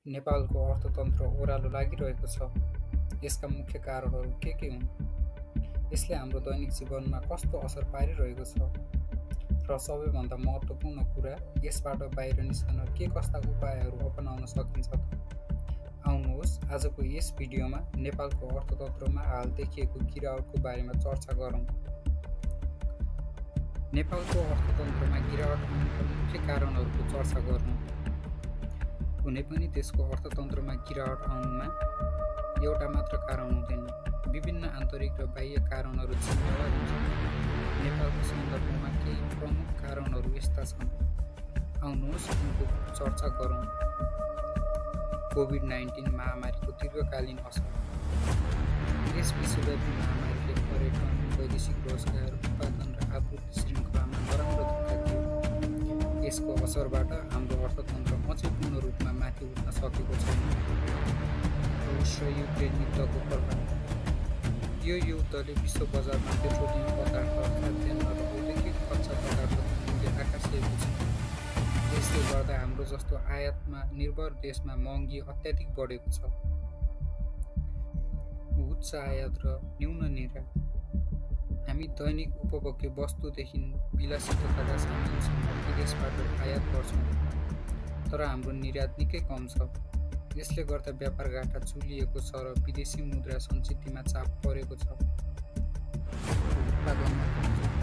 नेपालको अर्थतन्त्र ओह्रालो लागिरहेको छ? यसका मुख्य कारणहरू के हुन्? यसले हाम्रो दैनिक जीवनमा कस्तो असर पारिरहेको छ? र सबैभन्दा महत्त्वपूर्ण कुरा, यसबाट बाहिर निस्कन के कस्ता उपायहरू अपनाउन सकिन्छ त? आउनुहोस् आजको यस भिडियोमा नेपालको अर्थतन्त्रमा हाल देखिएको गिरावटको बारेमा चर्चा गरौँ। नेपालको अर्थतन्त्रमा गिरावट हुनुका मुख्य कारणहरूको चर्चा गरौँ। कुनै पनि देशको अर्थतन्त्रमा गिरावट आउनुमा एउटा मात्र कारण हुँदैन, विभिन्न आन्तरिक र बाह्य कारणहरू जिम्मेवार हुन्छन्। नेपालको सन्दर्भमा केही प्रमुख कारणहरू यस्ता छन्। आउनुहोस् उनको चर्चा गरौँ। कोभिड-19 महामारीको दीर्घकालीन असर। यस विश्वव्यापी महामारीले पर्यटन, वैदेशिक रोजगार, उत्पादन र आपूर्ति श्रृङ्खलामा नराम्रो धक्का दियो। यसको असरबाट हाम्रो अर्थतन्त्र अझै पूर्ण रूपमा माथि उठ्न सकेको छैन। रुस र युक्रेन युद्धको प्रभाव। यो युद्धले विश्व बजारमा पेट्रोलियम पदार्थ, खाद्यान्न र औद्योगिक कच्चा पदार्थको मूल्य आकाशिएको छ। यसले गर्दा हाम्रो जस्तो आयातमा निर्भर देशमा महँगी अत्याधिक बढेको छ। उच्च आयात र न्यून निर्यात। हामी दैनिक उपभोग्य वस्तुदेखि विलासिताका सामानसम्म विदेशबाट आयात गर्छौँ, तर हाम्रो निर्यात निकै कम छ। यसले गर्दा व्यापार घाटा चुलिएको छ र विदेशी मुद्रा सञ्चितमा चाप परेको छ। उत्पादनमा कमजोरी।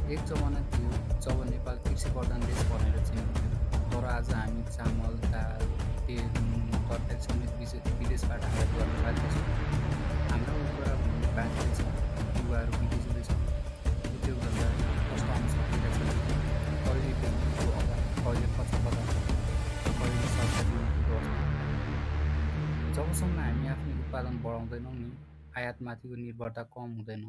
एक जमाना थियो जब नेपाल कृषि प्रधान देश भनेर चिनिन्थ्यो, तर आज हामी चामल, दाल, तेल, नुन, तरकारी समेत विदेशबाट आयात गर्न बाध्य छौँ। हाम्रो उर्वरा भूमि बाँझै छ, युवाहरू विदेश हुँदैछ, उद्योग धन्दा कष्ट आउन सकिरहेको छ। कहिले टेक्निकको अभाव, कहिले कच्चा पदार्थ, कहिले सरकारी नीतिको अभाव। जबसम्म हामी आफ्नो उत्पादन बढाउँदैनौँ नि, आयातमाथिको निर्भरता कम हुँदैन।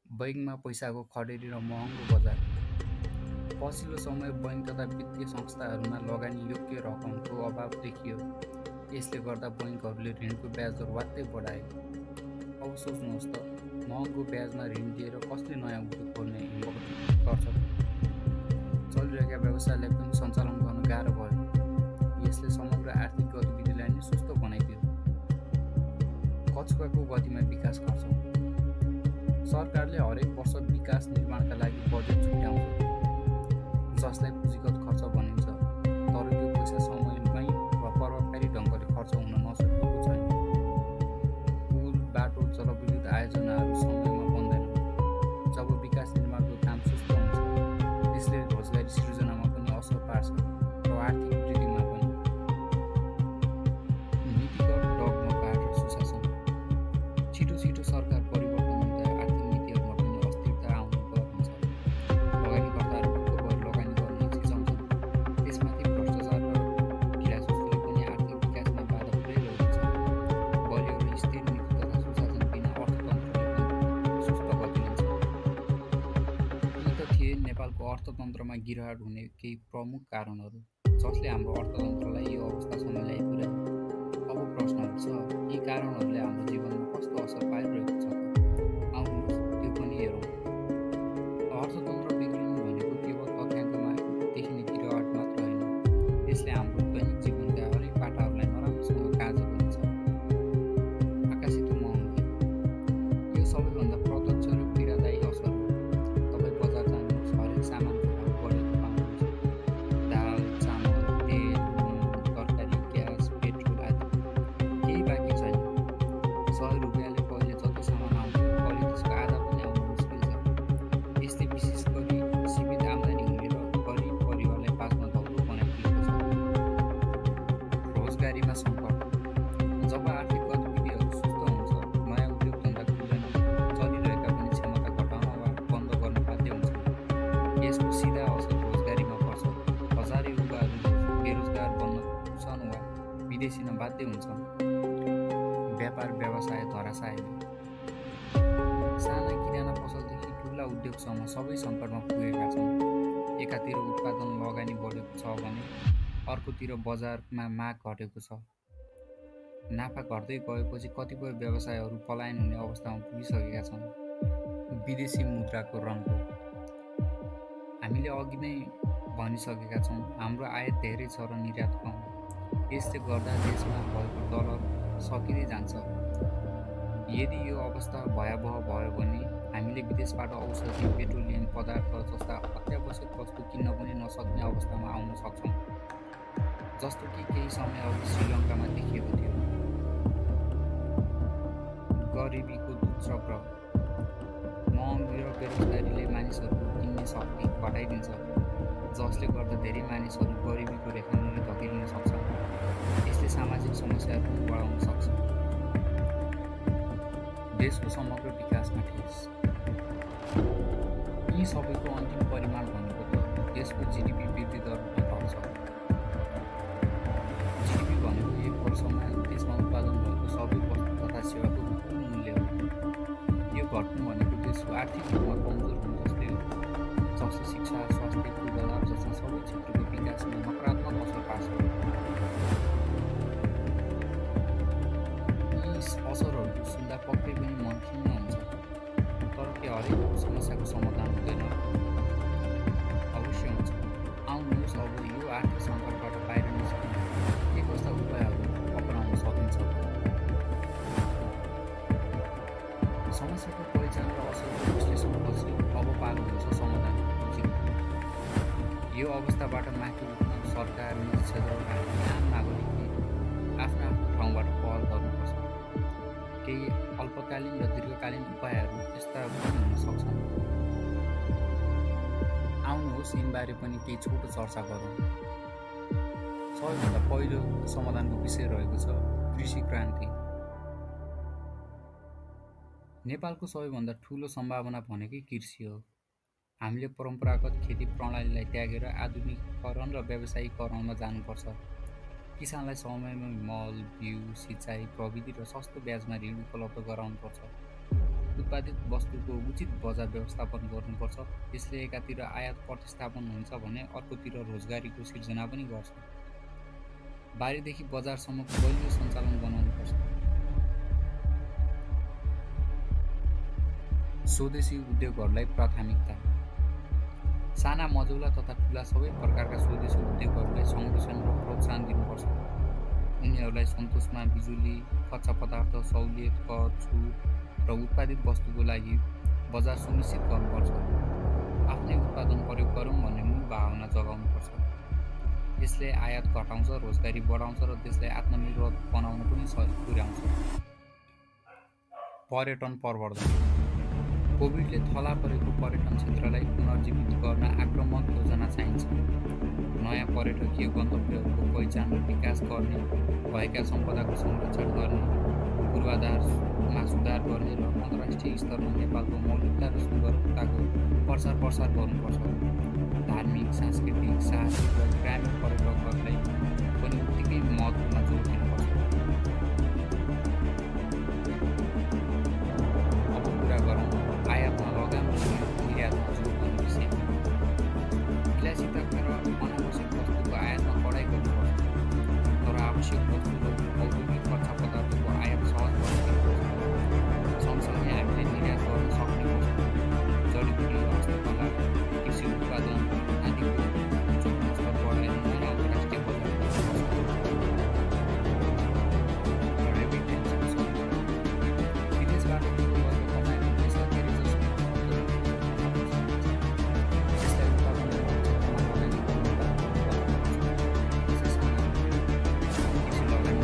बैङ्कमा पैसाको खडेरी र महँगो बजार। पछिल्लो समय बैङ्क तथा वित्तीय संस्थाहरूमा लगानी योग्य रकमको अभाव देखियो। यसले गर्दा बैङ्कहरूले ऋणको ब्याज दर वात्तै बढायो। अब सोच्नुहोस् त, महँगो ब्याजमा ऋण दिएर कसले नयाँ उद्योग खोल्ने हिम्मत गर्छ? चलिरहेका व्यवसायलाई पनि सञ्चालन गर्न गाह्रो भयो। यसले समग्र आर्थिक गतिविधिलाई नै सुस्त बनाइदियो। कछुवाको गतिमा विकास गर्छ। सरकारले हरेक वर्ष विकास निर्माणका लागि बजेट छुट्याउँछ, जसलाई पुँजीगत खर्च भनिन्छ, तर त्यो पैसा समयमै र प्रभावकारी ढङ्गले खर्च हुन नसकेको छैन। पुल, बाटो, जलविद्युत आयोजनाहरू समयमा बन्दैन। जब विकास निर्माणको काम सुस्त हुन्छ, यसले रोजगारी सृजनामा पनि असर पार्छ र आर्थिक वृद्धिमा पनि। नीतिगत डगमगाट र सुशासन। छिटो छिटो सरकार परिवर्तन हुँदा आर्थिक नीतिहरूमा पनि अस्थिरता आउनु पर्छ। लगानीकर्ताहरू ढुक्क भएर लगानी गर्ने चिचाउँछन्। त्यसमाथि भ्रष्टाचार र ढिलासुस्तीले पनि आर्थिक विकासमा बाधा पुर्याइरहेको छ। बलियो र स्थिर नीति तथा सुशासन बिना अर्थतन्त्रले पनि सुस्त गति लिन्छ। यी त थिए नेपालको अर्थतन्त्रमा गिरावट हुने केही प्रमुख कारणहरू, जसले हाम्रो अर्थतन्त्रलाई यो अवस्थासम्म ल्याइपुर्यायो। अब प्रश्न उठ्छ, यी कारणहरूले हाम्रो जीवनमा कस्तो असर पारिरहेको छ त? आउनुहोस् त्यो पनि हेरौँ। अर्थतन्त्र बिग्रिनु भनेको केवल तथ्याङ्कमा देखिने गिरावट मात्र होइन, यसले हाम्रो दैनिक जीवनका हरेक पाटाहरूलाई नराम्रोसँग गाँजेको हुन्छ। आकाशित महँगी। यो सबैभन्दा प्रत्यक्ष र पीडादायी असर हो। तपाईँ बजार जानुहोस्, हरेक सामानको दाम बढेको पाउनुहुन्छ। दाल, चामल, तेल, नुन, तरकारी, ग्यास, पेट्रोल आदि। केही बाँकी छैन। 100 रुपियाँले पहिले जति सामान आउँथ्यो, अहिले त्यसको आधा पनि आउनु मुस्किल छ। यस्तै विशेष गरी सीमित आम्दानी हुने र गरिब परिवारलाई बाँच्न दग्दो बनाइदिएको छ। रोजगारीमा सङ्कट। जब आर्थिक गतिविधिहरू सुस्त हुन्छ, नयाँ उद्योग धन्दा खुल्दैन, चलिरहेका पनि क्षमता घटाउन वा बन्द गर्न बाध्य हुन्छ। यसको सिधा असर रोजगारीमा पर्छ। हजारौँ युवाहरू बेरोजगार बन्न पुग्छन् वा विदेशिन बाध्य हुन्छन्। व्यापार व्यवसाय धराशायी। साना किराना पसलदेखि ठुला उद्योगसम्म सबै सङ्कटमा पुगेका छन्। एकातिर उत्पादन लगानी बढेको छ भने अर्कोतिर बजारमा माग घटेको छ। नाफा घट्दै गएपछि कतिपय व्यवसायहरू पलायन हुने अवस्थामा पुगिसकेका छन्। विदेशी मुद्राको रन्को। हामीले अघि नै भनिसकेका छौँ, हाम्रो आयात धेरै छ र निर्यात कम। यसले गर्दा देशमा भएको डलर सकिँदै जान्छ। यदि यो अवस्था भयावह भयो भने हामीले विदेशबाट औषधि, पेट्रोलियम पदार्थ जस्ता अत्यावश्यक वस्तु किन्न पनि नसक्ने अवस्थामा आउन सक्छौँ, जस्तो कि केही समयअघि श्रीलङ्कामा देखिएको थियो। गरिबीको दुष्चक्र। महँगी र बेरोजगारीले मानिसहरूको किन्ने शक्ति घटाइदिन्छ, जसले गर्दा धेरै मानिसहरू गरिबीको रेखामुनि धकेलिन सक्छन्। यसले सामाजिक समस्याहरू पनि बढाउन सक्छ। देशको समग्र विकासमा ठेस। यी सबैको अन्तिम परिमाण भनेको त देशको जिडिपी वृद्धि दर घट्छ। जिडिपी भनेको एक वर्षमा देशमा उत्पादन भएको सबै वस्तु तथा सेवाको कुल मूल्य हो। यो घट्नु भनेको देशको आर्थिक रूपमा कमजोर हुनु जस्तै हो, जसले शिक्षा, स्वास्थ्य, पूर्वाधार जस्ता सबै क्षेत्रको विकासमा नकारात्मक असर पार्छ। यी असरहरू सुन्दा पक्कै पनि मन खिन्न हुन्छ, तर के हरेक समस्याको समाधान हुँदैन? अवश्य हुन्छ। आउनुहोस् अब यो आर्थिक सङ्कटबाट बाहिर निस्कन के कस्ता उपायहरू अपनाउन सकिन्छ? समस्याको पहिचान र असरको विश्लेषणपछि अब पालो हुन्छ समाधान खोज्ने। यो अवस्थाबाट माथि उठ्न सरकार, निजी क्षेत्रका आम नागरिकले आफ्नो ठाउँबाट पहल गर्नुपर्छ। केही अल्पकालीन र दीर्घकालीन उपायहरू यस्ता पनि हुन सक्छन्। आउनुहोस् यिनबारे पनि केही छोटो चर्चा गरौँ। सबैभन्दा पहिलो समाधानको विषय रहेको छ कृषि क्रान्ति। नेपालको सबैभन्दा ठुलो सम्भावना भनेकै कृषि हो। हामीले परम्परागत खेती प्रणालीलाई त्यागेर आधुनिकीकरण र व्यावसायिकरणमा जानुपर्छ। किसानलाई समयमै मल, बिउ, सिँचाइ, प्रविधि र सस्तो ब्याजमा ऋण उपलब्ध गराउनुपर्छ। उत्पादित वस्तुको उचित बजार व्यवस्थापन गर्नुपर्छ। यसले एकातिर आयात प्रतिस्थापन हुन्छ भने अर्कोतिर रोजगारीको सिर्जना पनि गर्छ। बारीदेखि बजारसम्मको बलियो सञ्चालन बनाउनुपर्छ। स्वदेशी उद्योगहरूलाई प्राथमिकता। साना, मझौला तथा ठुला सबै प्रकारका स्वदेशी उद्योगहरूलाई संरक्षण र प्रोत्साहन दिनुपर्छ। उनीहरूलाई सन्तोषमा बिजुली, कच्चा पदार्थ, सहुलियत, कर, छुट र उत्पादित वस्तुको लागि बजार सुनिश्चित गर्नुपर्छ। आफ्नै उत्पादन प्रयोग गरौँ भन्ने मूल भावना जगाउनुपर्छ। यसले आयात घटाउँछ, रोजगारी बढाउँछ र देशलाई आत्मनिर्भर बनाउन पनि सहयोग पुर्याउँछ। पर्यटन प्रवर्धन। कोभिडले थला परेको पर्यटन क्षेत्रलाई पुनर्जीवित गर्न आक्रामक योजना चाहिन्छ। नयाँ पर्यटकीय गन्तव्यहरूको पहिचान र विकास गर्ने, भएका सम्पदाको संरक्षण गर्ने, पूर्वाधारमा सुधार गर्ने र अन्तर्राष्ट्रिय स्तरमा नेपालको मौलिकता र सुन्दरताको प्रसार गर्नुपर्छ। धार्मिक, सांस्कृतिक, साहसिक र ग्रामीण पर्यटकहरूलाई पनि उत्तिकै महत्त्वमा जोड दिनुपर्छ। अब कुरा गरौँ आयातमा लगाम र निर्यातमा जोड गर्ने विषयमा। विलासिता र अनावश्यक वस्तुको आयातमा कडाइ गर्नुपर्छ, तर आवश्यक वस्तु र औद्योगिक कच्चा पदार्थको आयात सहज बनाउनुपर्छ। सँगसँगै हामीले निर्यात गर्न सक्ने वस्तु, जडीबुटी, हस्तकला, कृषि उत्पादन आदिको उच्च गुणस्तर बढाएर नयाँ अन्तर्राष्ट्रिय बजार रेमिटेन्सको सङ्कलन। विदेशबाट बिक्री गरेर कमाएको पैसा धेरै जसो यसलाई उत्पादन क्षेत्रमा लगानी कृषि लगानी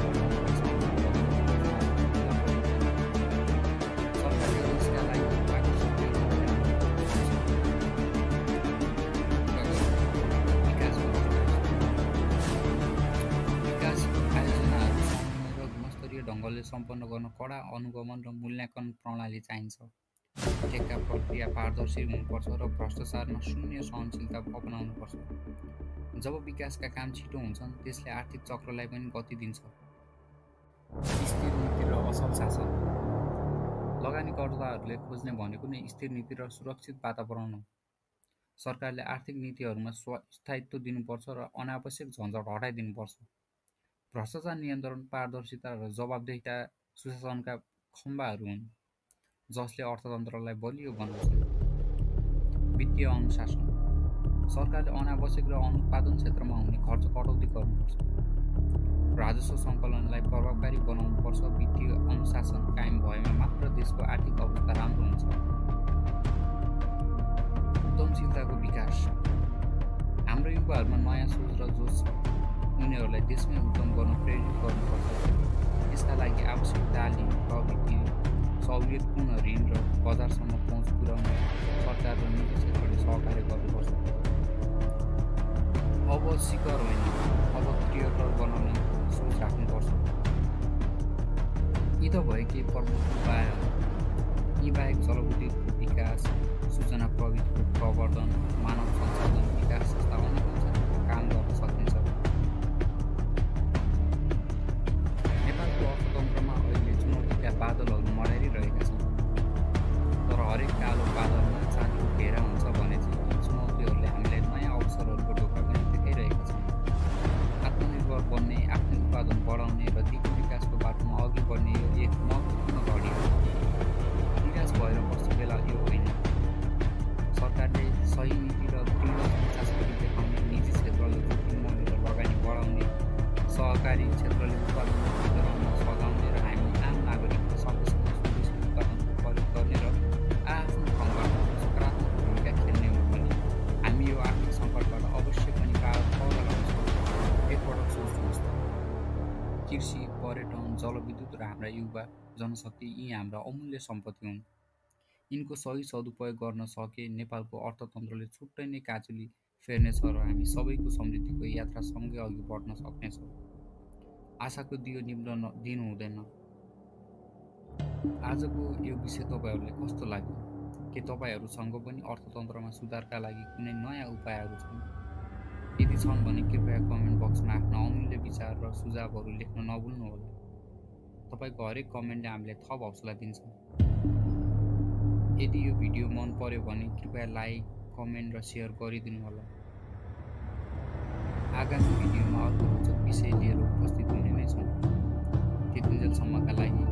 सरकारले यसका लागि आकर्षक विकास आयोजनाहरू समन्वय र गुणस्तरीय ढङ्गले सम्पन्न गर्न कडा अनुगमन र मूल्याङ्कन प्रणाली चाहिन्छ। ठेक्का प्रक्रिया पारदर्शी हुनुपर्छ र भ्रष्टाचारमा शून्य सहनशीलता अपनाउनुपर्छ। जब विकासका काम छिटो हुन्छन्, त्यसले आर्थिक चक्रलाई पनि गति दिन्छ। स्थिर नीति र असल शासन। लगानीकर्ताहरूले खोज्ने भनेको नै स्थिर नीति र सुरक्षित वातावरण हो। सरकारले आर्थिक नीतिहरूमा स्थायित्व दिनुपर्छ र अनावश्यक झन्झट हटाइदिनुपर्छ। भ्रष्टाचार नियन्त्रण, पारदर्शिता र जवाबदेहिता सुशासनका खम्बाहरू हुन्, जसले अर्थतन्त्रलाई बलियो बनाउँछन्। वित्तीय अनुशासन। सरकारले अनावश्यक र अनुत्पादन क्षेत्रमा हुने खर्च कटौती गर्नुपर्छ। राजस्व सङ्कलनलाई प्रभावकारी बनाउनुपर्छ। वित्तीय अनुशासन कायम भएमा मात्र देशको आर्थिक अवस्था राम्रो हुन्छ। उद्यमशीलताको विकास। हाम्रो युवाहरूमा नयाँ सोच र जोस छ। उनीहरूलाई देशमै उद्यम गर्न प्रेरित गर्नुपर्छ। यसका लागि आवश्यक तालिम, प्रविधि, सहुलियतपूर्ण ऋण र बजारसम्म पहुँच पुर्याउन सरकार र निजी क्षेत्रले सहकार्य गर्नुपर्छ। अब शिखर होइन, अब क्रिएटर बनाउने सोच राख्नुपर्छ। यी त भए केही प्रमुख उपायहरू। यी बाहेक जलविद्युतको विकास, सूचना प्रविधिको प्रवर्धन, मानव संसाधन विकास जस्ता अनेकौँ क्षेत्रमा काम गर्न सकिन्छ। नेपालको अर्थतन्त्रमा अहिले चुनौतीका बादलहरू मडारिरहेका छन्। तर हरेक कालो बादलमा चाँदीको घेरा हुन्छ भने चाहिँ यी चुनौतीहरूले हामीलाई नयाँ अवसरहरूको ढोका पनि देखाइरहेका छन्। आत्मनिर्भर बन्ने, आफ्नो उत्पादन बढाउने र दिगो विकासको बाटोमा अघि बढ्ने यो एक महत्त्वपूर्ण घडी हो। निराश भएर बस्ने बेला यो होइन। सरकारले सही नीति र दृढ इच्छाशक्ति देखाउने, निजी क्षेत्रले जोखिम मोलेर लगानी बढाउने, सहकारी क्षेत्रले उत्पादन वृद्धि गराउन सघाउने र हामी आम नागरिकले सकेसम्म स्वदेशी उत्पादनको प्रयोग गर्ने र आफ्नो ठाउँबाट सकारात्मक भूमिका खेल्ने हो भने हामी यो आर्थिक सङ्कटबाट अवश्य पनि पर लगाउन सक्छौँ। एकपटक सोच्नुहोस् त, कृषि, पर्यटन, जलविद्युत र हाम्रा युवा जनशक्ति यी हाम्रा अमूल्य सम्पत्ति हुन्। यिनको सही सदुपयोग गर्न सके नेपालको अर्थतन्त्रले छुट्टै नै काँचुली फेर्नेछ र हामी सबैको समृद्धिको यात्रा सँगै अघि बढ्न सक्नेछौँ। आशाको दियो निम्न दिनु हुँदैन। आजको यो विषय तपाईँहरूलाई कस्तो लाग्यो? के तपाईँहरूसँग पनि अर्थतन्त्रमा सुधारका लागि कुनै नयाँ उपायहरू छन्? यदि छन् भने कृपया कमेन्ट बक्समा आफ्ना अमूल्य विचार र सुझावहरू लेख्न नभुल्नुहोला। तपाईँको हरेक कमेन्टले हामीलाई थप हौसला दिन्छ। यदि यो भिडियो मन पर्यो भने कृपया लाइक, कमेन्ट र सेयर गरिदिनु होला। आगामी भिडियोमा अर्को रोचक विषय लिएर उपस्थित हुने नै छौँ। त्यतिन्जेलसम्मका लागि